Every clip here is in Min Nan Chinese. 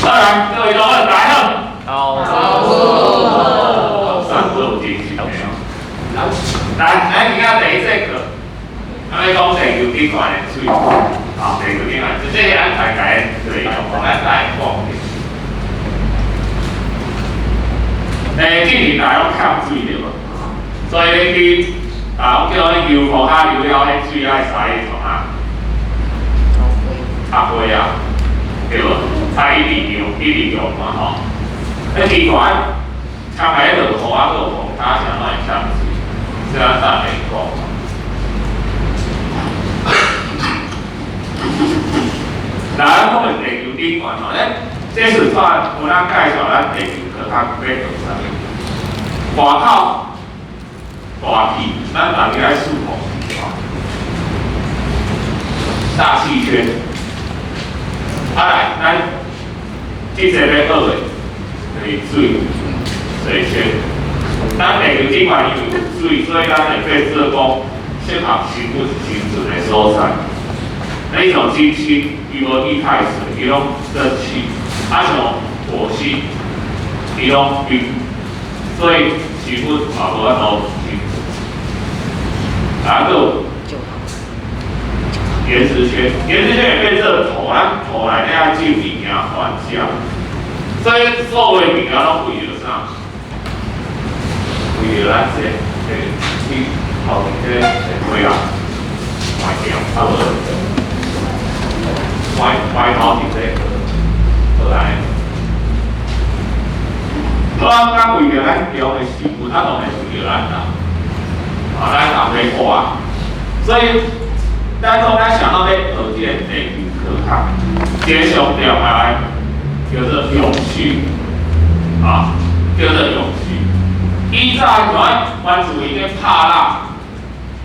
好來，各位同學，大家好。好。上課有精神的哦。來，咱今仔第一節課，咱欲講地球頂懸的水，啊，地球頂懸，這是咱大概的內容，咱來講的。近年大家攏欠水對無？所以你去啊，阮叫恁油庫下流了，彼水愛使創啥？插花啊，對無？啊，一直用，一直用嘛吼。彼奇怪，插來落雨啊，閣有風打，啥物會欠水？這咱等下講。來，咱講的地球頂懸吼，咱這次煞有咱介紹咱地球科學欲學啥物？外口大氣，咱逐家愛舒服，大氣圈。啊來，咱這個欲學的，就是水，水圈。咱地球頂懸因為有水，所以咱會變做講適合生物生存的所在。你像金星，伊無液態水，伊攏蒸氣；啊像火星，伊攏冰，所以生物嘛無法度生存。啊，閣有岩石圈，岩石圈會變做土，咱土內底愛種物件還食，所以所有的物件攏為著啥？為著咱這個去頭前這個花啊，環境啊無。歪歪頭前這個，好來。好啊，咱為著咱中的食物，啊當然是為著咱人，啊，咱人欲活。所以，咱講咱想要欲學這個地球科學，這個上重要的叫做永續，啊，叫做永續。以早像原住民咧拍獵，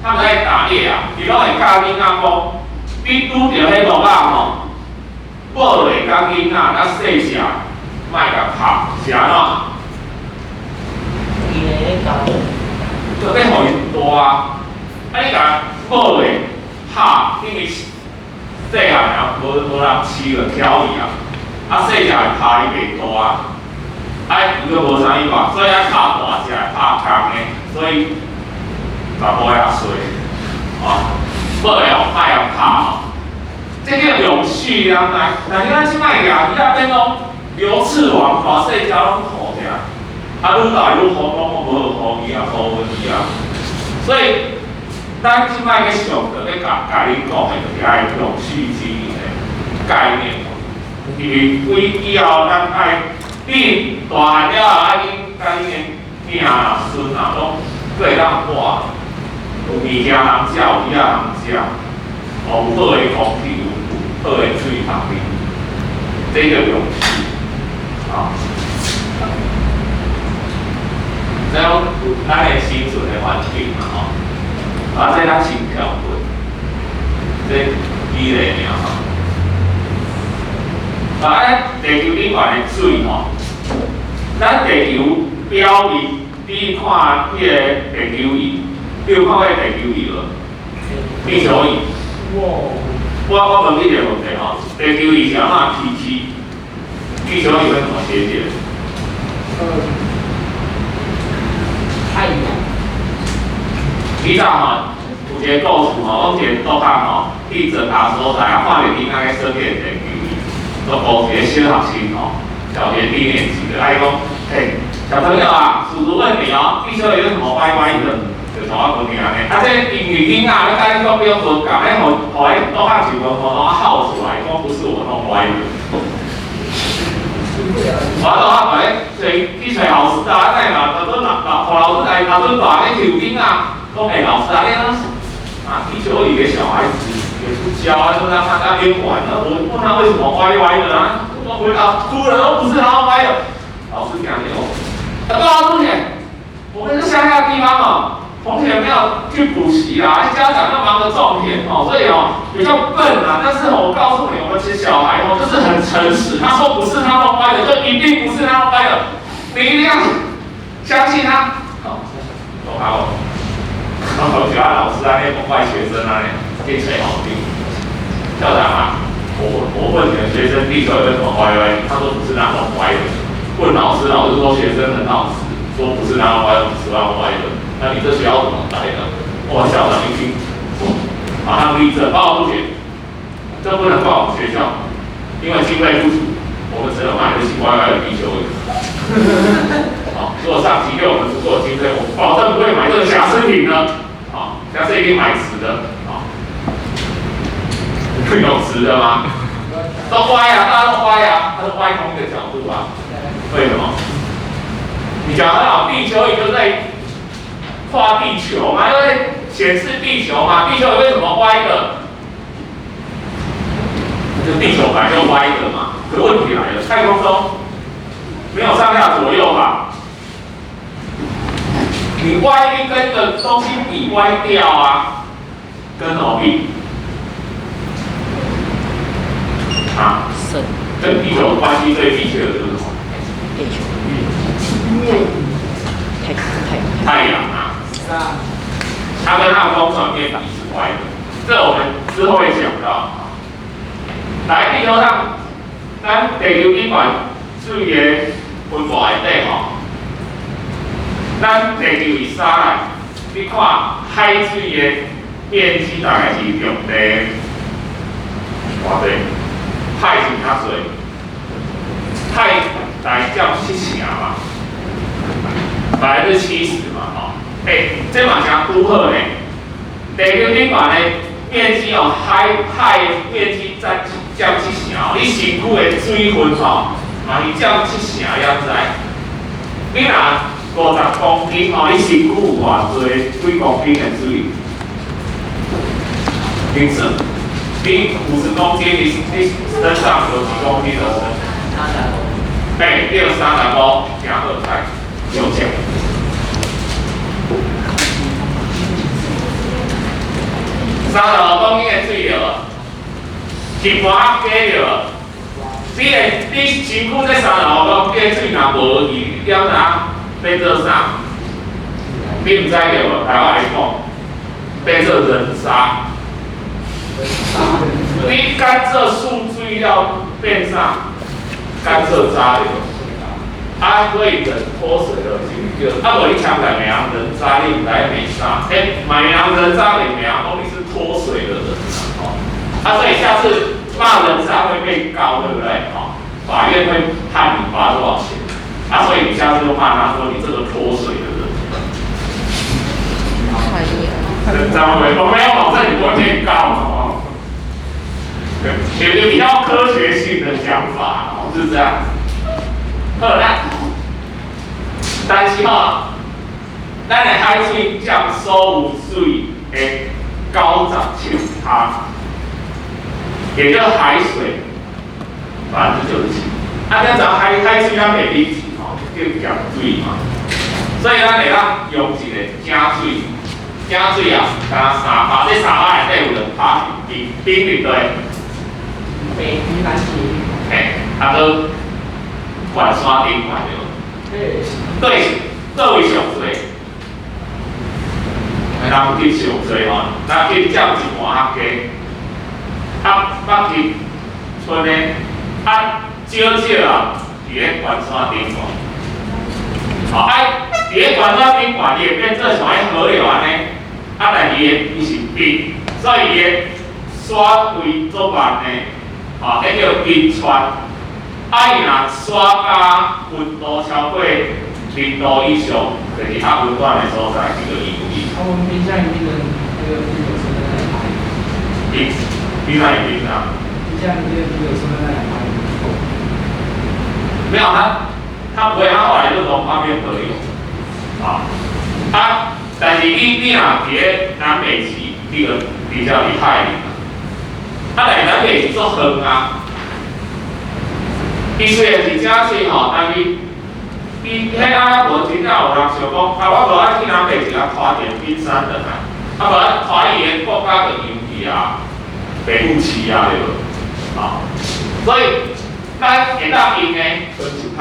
他們在打獵啊，伊攏會教囡仔講，你拄著彼鹿仔吼，抱落共囡仔，咱細隻，莫共拍，是按怎？伊咧教。就欲予伊大啊！啊，你共抱落拍，因為細漢爾無人飼就挑伊啊，啊細隻會拍伊袂大啊，啊伊閣無啥物法，所以愛拍大隻，拍公的，所以嘛無遐衰，哦，抱來吼莫共拍吼，這叫永續啊！但是咱這擺舉魚仔變講流刺網，大細隻攏捕起來，啊愈大愈好，攏無好魚啊，好魚啊，所以咱這擺去上課欲共共恁講的，就是愛永續經營的概念。因為為以後咱愛，你大漢了後，愛恁佮恁的囝啊、孫啊，攏閣會當活，有物件通食，有魚仔通食，哦，有好的空氣，有好的水通啉，這叫永續，啊。這種有咱的生存的環境嘛，吼。啊，這咱先跳過，這舉例爾吼。啊，地球頂懸的水吼，咱地球表面，你看彼個地球儀，你有看過地球儀無？地球儀。我問你一個問題吼，地球儀是按怎提起？地球儀為什麼寫寫？太陽。以早吼有一個故事吼，講一個杜鵑吼去偵查所在，啊，看著囡仔咧耍彼個地球儀，就講一個小學生吼，小學低年級的，啊伊講，嘿，小朋友啊，叔叔問你哦，地球儀為什麼歪歪的？就同我講按呢，啊，這因為囡仔咧佮你講表無仝，咧予予彼杜鵑就講予我哭出來，講不是我弄歪的。我杜鵑來揣去揣老師啊，啊，嘛，老陣老老老師來，老陣大咧抽囡仔，講欸，老師啊，你啊，地球儀的小孩子也不教啊，就讓他那邊玩呢。我問他為什麼歪歪的啊？我回答，哭了，都不是他歪的。老師講的哦，啊，對啊，同學，我們是鄉下地方哦，同學沒有去補習啦，家長又忙着種田哦，所以哦比較笨啊。但是我告訴你，我們其實小孩哦就是很誠實，他說不是他弄歪的，就一定不是他弄歪的，你一定要相信他。好，好。我喜歡老師啊，那種壞學生啊，去揣好聽。校長啊，我問你們學生地球為什麼歪歪？他說不是那麼歪的。問老師，老師說學生很老實，說不是那麼歪的，不是那麼歪的。那你這學校怎麼來的？哇！校長一聽，馬上立正，報告同學，這不能怪我們學校，因為經費不足，我們只能買得起歪歪的地球儀。好，如果上級給我們足夠的經費，我保證不會買這個瑕疵品的。好，下次一定買直的。好，會有直的嗎？都歪啊，大家都歪啊，它是歪同一個角度啊。為什麼？你講很好，地球儀就在畫地球嘛，因為顯示地球嘛，地球為什麼歪的？就地球本來就歪的嘛。可問題來了，太空中沒有上下左右吧？你歪一跟個東西比歪掉啊，跟什麼比？啊，跟地球關係最密切的就是什麼？地球。太太陽啊，它跟它的公轉面比是歪的，這我們之後會講到。來，地球上，咱地球頂懸水的分布內底吼，咱地球伊沙來，你看海水的面積大概是陸地偌濟？海是較濟，海大概佔七成嘛，70%嘛，吼。欸，這嘛誠拄好呢。地球頂懸的面積哦，海面積佔七成，你身軀的水分吼，嘛是佔七成，你知？你若50公斤吼，你身軀有偌濟幾公斤的水？因此，你50公斤，你身上有幾公斤的水？欸，對，35，誠好菜，有獎。35公斤的水對無？一半較加對無？你的你身軀這35公斤的水若無去，你點怎變做啥？你毋知對無？來，我來講，變做人渣。你甘蔗輸水了變啥？甘蔗渣對無？啊，所以人脫水了，是叫啊，無你聽來名人渣，你毋知罵啥？欸，罵人渣的名，講你是脫水的人啊！啊，所以下次罵人渣會被告，對不對？哦，法院會判你罰多少錢？啊，所以你下次就罵他說你這個脫水的人。人渣會，我沒有保證你不會被告哦。對，有比較科學性的想法哦，是這樣子。好啦，但是吼，咱的海水佔所有水的97%，也就是海水97%。啊，咱知海水咱袂啉吼，叫鹹水嘛。所以咱會當用一個井水，井水啊，敢若三拍，這三拍內底有兩拍是冰冰佇佗？冰南極。嘿，啊，閣懸山頂懸對無？對，佗位上濟？南極上濟吼，南極佔一半較低，啊，北極剩的啊少少啊，佇咧懸山頂懸。吼，啊，佇咧懸山頂懸，伊會變做像彼河流按呢，啊，但是伊的伊是冰，所以伊的徙位足慢的，吼，彼叫冰川。啊，伊若徙甲溫度超過0度以上，就是較溫暖的所在，叫做移位。啊，我們冰箱裡面的那個啤酒是在哪裡？冰箱裡冰啊？冰箱裡面的啤酒是在哪裡？沒有，它不會，它後來就從旁邊河流。啊，啊，但是你若佇咧南北極，你就比較佇海裡嘛。啊，但是南北極足遠啊。伊雖然是正水吼，但是伊彼阿拉伯真正有人想講，啊，我無愛去南北極啊，拖一個冰山轉來，啊，無愛拖伊的國家就淹去啊，白富市啊，對無？啊，所以咱會當用的剩一項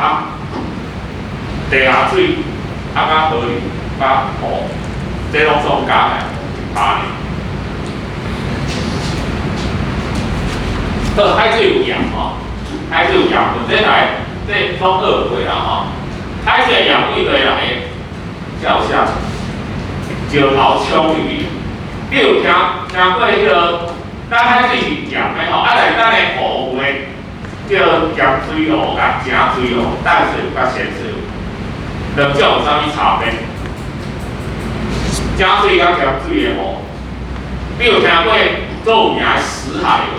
地下水，啊，佮河流、佮湖，這攏總加起來一拍爾。好，海水有鹽吼，海水有鹽分，這來這攏學過啦吼。海水鹽佗落來的？這有啥？石頭沖入去。你有聽過彼個？咱海水是鹹的吼，啊，但是咱的湖有的叫鹹水湖佮井水湖，淡水湖佮鹹水湖，兩種有啥物差別？井水佮鹹水的湖，你有聽過做有名的死海無？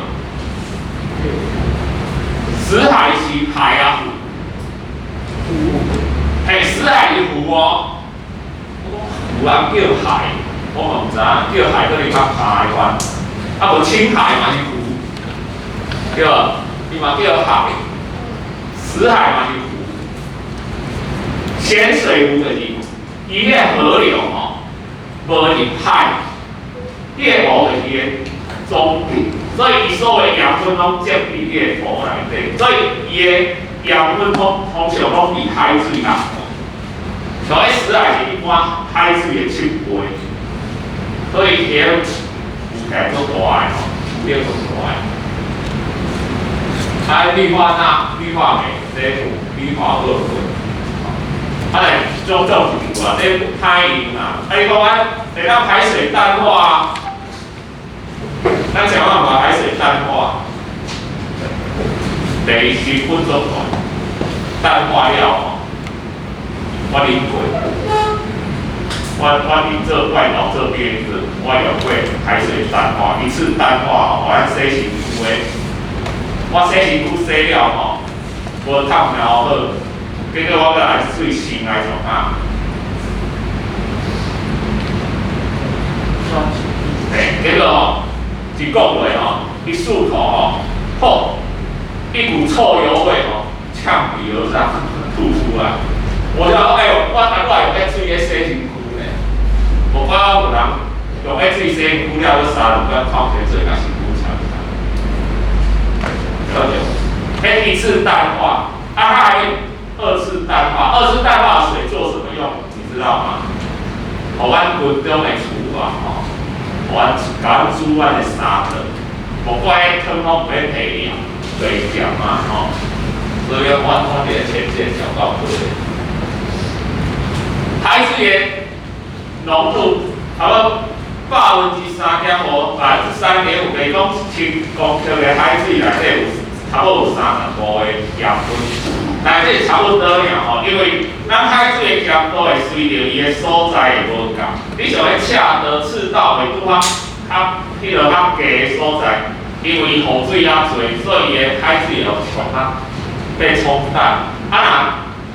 死海是海啊湖？湖。嘿，死海是湖哦。有人叫海，我嘛毋知影，叫海可能較歹款。啊，無青海嘛是湖，對無？伊嘛叫海，死海嘛是湖。鹹水湖就是伊彼個河流吼，無入海，彼個湖就是伊的終點，所以伊所有鹽分攏積佇彼個湖內底，所以伊的鹽分通常攏比海水較高。所以死海是一般海水的7倍，所以伊個浮起來足大的吼，浮力足大的。啊，氯化鈉、氯化鎂，這氯化鉻。啊，來種種是有啊，這歹用啊。啊，你講啊，會當海水淡化，咱想辦法海水淡化。第一成本足大，淡化了吼，我啉過，我佇做外島這邊是，我用過海水淡化，一次淡化吼，我洗身軀的，我洗身軀洗了吼，無燙了好，結果我閣來水新來創啥？嘿，結果吼，一個月吼，一漱口吼，吼，一股臭油味吼，嗆鼻而上，吐出來。我就講，哎呦，我台我用彼水咧洗身軀呢，無怪有人用彼水洗身軀了，閣三兩罐礦泉水共身軀沖一沖。對不對？彼一次淡化，啊，它還二次淡化，二次淡化水做什麼用？你知道嗎？予阮軍中的廚房吼，予阮共阮煮阮的三頓，無怪彼湯攏袂提鹽，袂鹹啊吼。所以阮佇咧前線小到過的。海水的濃度差不多3.5%，3.5%，就是講10公克的海水內底有差不多有35個鹽分。但是這差不多爾吼，因為咱海水的鹹度會隨著伊的所在會無仝。你像彼赤道、赤道緯度較較彼落較低的所在，因為雨水較濟，所以伊的海水會沖較被沖淡。啊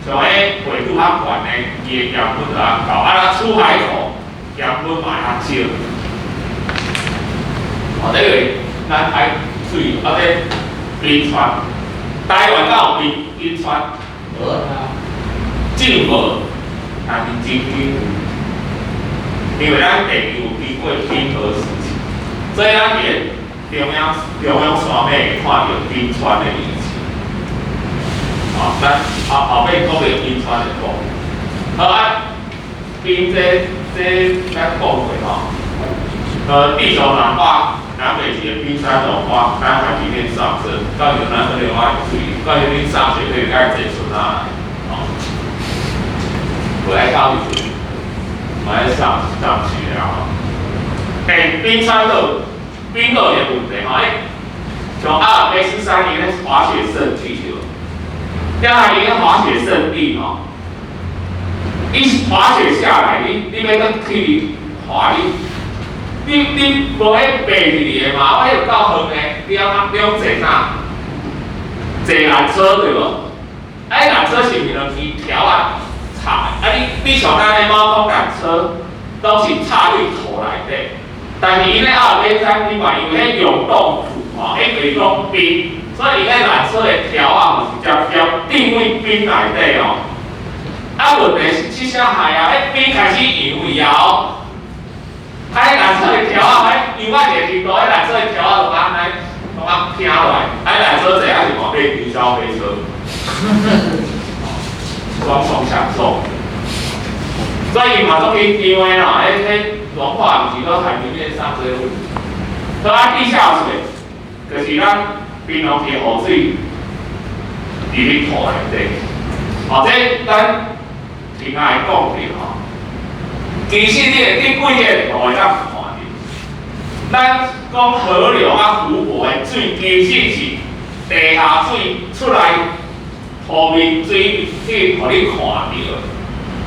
若像彼緯度較懸的，伊的鹽分就較高。啊若出海口鹽分嘛會較少。哦，這個咱海水啊，這冰川，台灣敢有冰川？無啊。真無，但是真緊，因為咱地球有經過冰河時期，所以咱佇咧中央山脈會看著冰川的遺跡。哦，咱後尾講著冰川會講。好啊，冰這咱講過吼，地球暖化，南北極的冰山融化，南海平面上升，到時咱可能愛注意，到時恁上學可以愛坐船啊，哦，無愛到時陣，嘛愛上學啊。欸，冰川有冰閣有一個問題吼，欸，像阿爾卑斯山伊咧滑雪勝地對無？了後伊咧滑雪勝地吼，伊滑雪下來，你欲閣去滑，你無彼白佇佇的嘛？我彼有夠遠的，你按怎你攏坐啥？坐纜車對無？啊，彼纜車是毋是兩支條仔插的？啊，你像咱的貓空纜車，攏是插佇土內底。但是伊咧阿爾卑斯山頂嘛，因為彼永凍土吼，彼就是講冰，所以伊彼纜車的條仔嘛是直接釘佇冰內底哦。啊，問題是這啥害啊？彼冰開始融以後，啊，彼纜車的條仔，彼融到一個程度，彼纜車的條仔就按呢，攏啊拆落來，啊，纜車坐啊是嘛變雲霄飛車，雙重享受。所以嘛足緊張的啦，彼融化毋是講海平面上升的問題，所以地下水，就是咱平常時雨水佇咧土內底。哦，這咱聽下講著吼。其實你會佇幾个圖會當看著，咱講河流啊湖泊的水，其實是地下水出來土面水去予你看著的，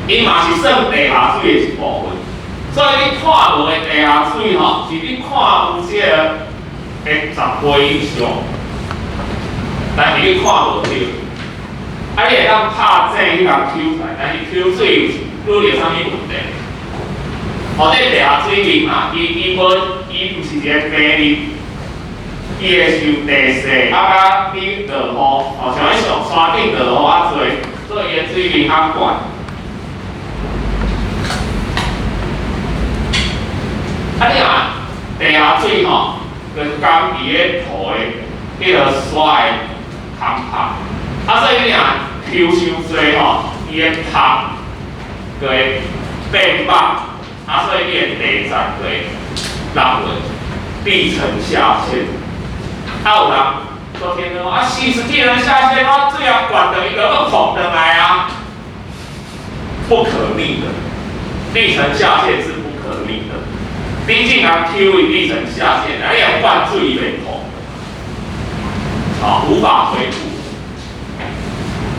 伊嘛是算地下水的一部分。所以你看無的地下水吼，是你看有這个的10倍以上，但是你看無著。啊，你會當拍井去共抽出來，但是抽水有遇著啥物問題？哦，這地下水面啊，伊伊無伊毋是一個平面，伊會受地勢啊，佮你落雨，哦，像彼上山頂落雨較濟，所以伊的水面較懸。啊，你若地下水吼，就含佇咧土的彼个沙的空拍，啊，所以你若抽傷濟吼，伊的拍就會變薄。啊，所以你的地層就會落落，地層下陷。啊，有人昨天講啊，是地層下陷，我水啊灌轉伊就閣膨轉來啊，不可逆的，地層下陷是不可逆的。你竟然抽伊地層下陷，啊，你若灌水伊袂膨，啊，無法恢復。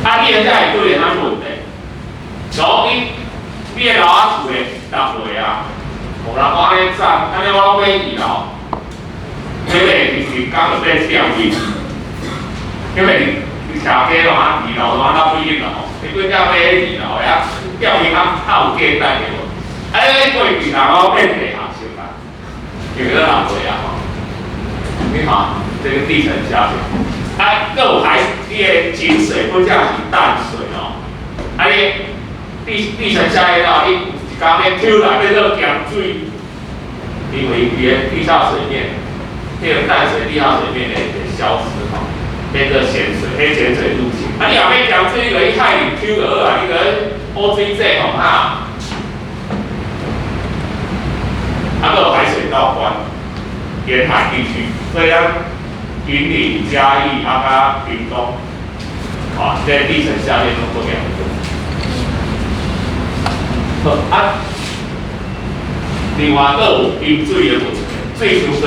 啊，你現在會對啥物問題？所以你的樓仔厝會落落啊，無人講按呢讚，按呢我攏買二樓，買袂一工就變吊位，因為你徛街攏啊二樓攏啊到幾樓，你幾只買二樓的啊，吊位較較有價值的無？啊，你過去人攏變地下室啊，因為咧落落啊吼，你看這個地層下陷，啊，閣有海，你的井水或者是淡水哦，啊你地層下陷了，你有一工咧抽來變做鹹水，因為伊的地下水面，彼個淡水地下水面會消失吼，變做鹹水，彼鹹水入侵。啊，你若欲鹹水，你就去海裡抽就好啊，你個污水井吼哈，啊，閣有海水倒灌，沿海地區，所以咱雲林、嘉義啊，佮屏東，啊，這個地層下陷攏足嚴重。好啊，另外閣有淹水的問題，水傷濟，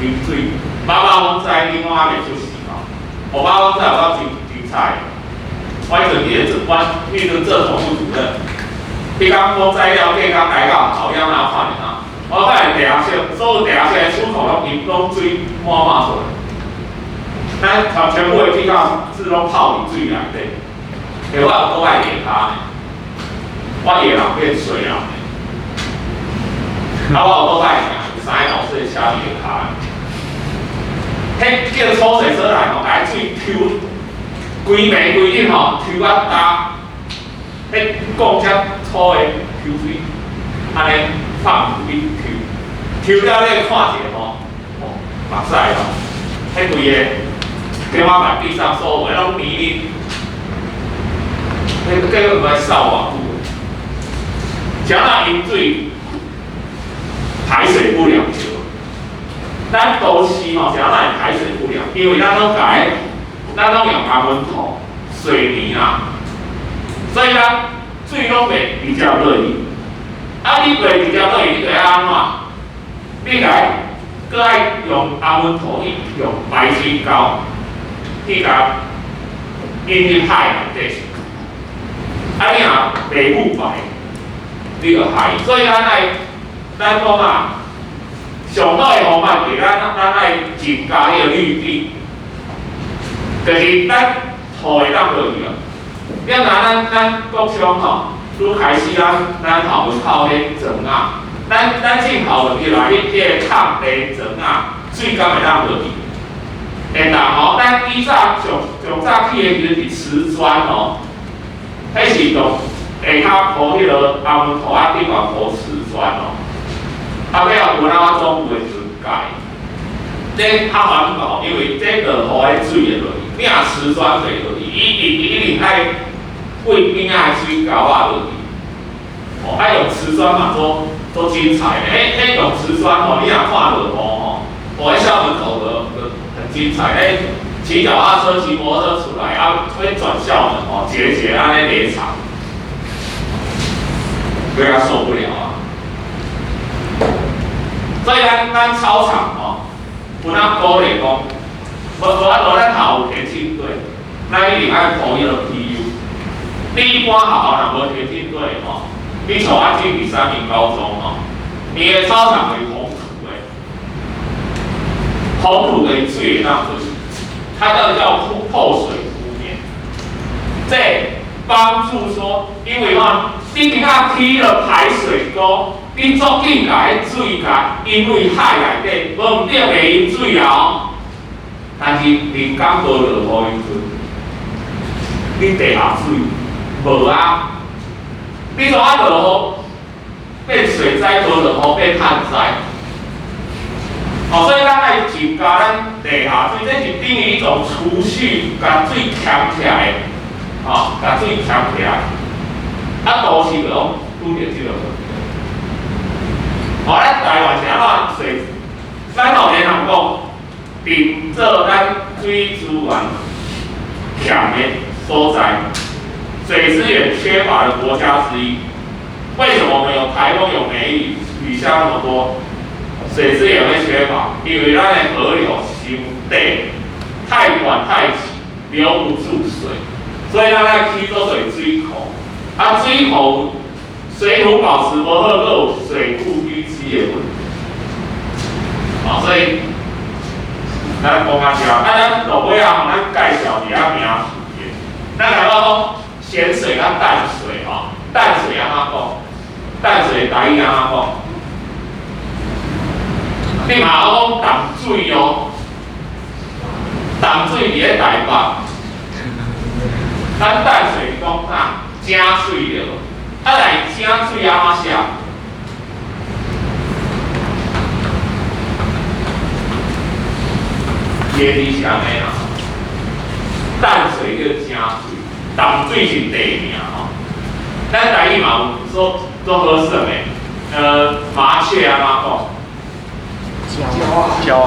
淹水。媽媽風災你我還袂出世吼，我媽風災有夠精精彩的。我彼陣佇咧做，我彼陣做總務主任，彼工風災了，隔工來到後了哪看著哈？我發現地下室，所有地下室的出口攏淹，攏水滿滿出來。咱全部的地下室攏泡佇水內底，欸，我有閣愛下跤呢，我下人變水人呢。啊，我有閣愛行，有三個老師寫佇下跤。彼叫抽水車來吼，共水抽，規暝規日吼，抽啊焦，彼鋼遮粗的抽水，按呢放去抽，抽了你看一下吼，哦，目屎吼，彼規个天花板地上所有的攏泥濘，彼結果毋知掃偌久。啥那淹水，排水不良對。咱都市吼，啥那會排水不良？因為咱攏共，咱攏用阿門土、水泥啦，所以咱水攏袂直接落去。啊，你袂直接落去，你就愛按怎？你來閣愛用阿門土去用排水溝去共引入海內底。啊，你若袂霧排，你就害。所以咱愛，咱講啊，上好的方法就是咱愛增加彼個綠地，就是咱土會當落去啊。你若咱國商吼，拄開始咱校門口彼磚仔，咱進校門入來，彼個空地磚仔，水敢會當落去？會當吼，咱以早上上早起的時陣是瓷磚吼，彼是用下跤鋪彼個阿門土仔頂懸鋪瓷磚哦。啊，尾後有咱我總務的時陣改，這較環保，因為這落雨的水會落去，你若瓷磚袂落去，伊一定愛對邊仔的水溝仔落去。哦，啊用瓷磚嘛，足足精彩的，彼用瓷磚吼，你若看落雨吼，哦，彼校門口就很精彩，彼騎腳踏車、騎摩托車出來，啊，會轉校門哦，一個一個按呢離場，比較受不了啊。所以咱操場哦，有哪鼓勵講，無法度咱校有田徑隊，咱一定愛鋪彼個 PU。你一般學校若無田徑隊吼，你像我進去三民高中吼，伊的操場是紅土的，紅土的水會當出去，它叫透水鋪面，這幫助說，因為吼，你今仔起了排水溝，你足緊共彼水共因為海內底，無毋對袂淹水啊哦，但是人工無落雨時陣，你地下水無啊，你怎啊落雨變水災，無落雨變旱災。哦，所以咱愛增加咱地下水，這是等於一種儲蓄，共水藏起來，吼，共水藏起來。啊，都市就攏拄著這個問題。哦，咱台灣是按怎水？咱後面人講，定做咱水資源欠的所在，水資源缺乏的國家之一。為什麼我們有颱風、有梅雨，雨下那麼多，水資源會缺乏？因為咱的河流傷短，太短太急，留不住水，所以咱愛起做濟水庫。啊，水庫水土保持無好，閣有水庫淤積的問題。啊，所以咱講較少，啊，咱落尾啊，咱介紹一下名詞。咱來講鹹水佮淡水吼，淡水按怎講？淡水台語按怎講？你嘛講淡水哦，淡水佇咧台北，咱淡水講啥？井水對無？啊來井水按怎寫？伊的字是按呢啦，淡水叫井水，淡水是地名吼。咱台語嘛有做做好耍的，麻雀按怎講？鳥啊，鳥啊，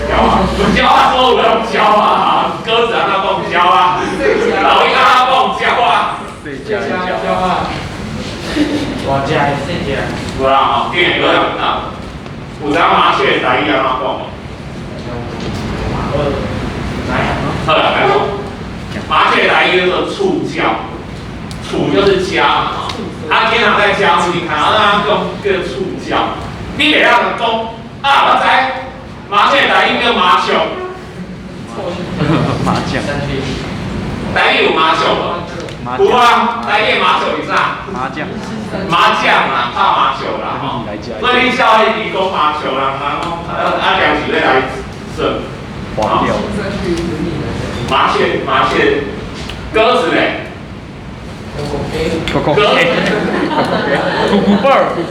鳥啊，鳥啊，所有攏鳥啊，鴿子按怎講鳥啊，老鷹按怎講鳥啊，細隻的鳥啊，大隻的細隻。無啦吼，竟然有人啊，有知影麻雀台語按怎講無？好啦，來講，麻雀台語叫做厝鳥，厝就是家嘛，吼，他經常在家附近看到那叫叫厝鳥，你袂曉講啊，我知麻雀台語叫麻雀，麻將，台語有麻雀無？有啊，台語的麻雀是啥？麻將，麻將啦，拍麻雀啦吼。所以你痟彼字講麻雀啦，人講啊啊，定是欲來算。黃掉。麻雀，麻雀，鴿子咧？咕咕雞，咕咕貝兒，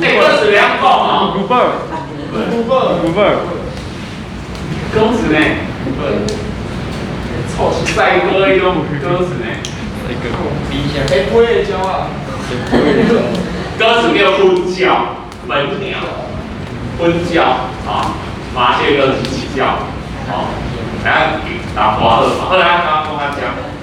欸，鴿子會曉講哦。咕咕貝兒，咕咕貝兒，鴿子呢？賽鴿彼種鴿子呢？一個。會飛的鳥啊。鴿子叫鴣鳥，本鳥，鴣鳥啊，麻雀叫雞叫，哦，來打花好嘛？好來，剛剛講較講。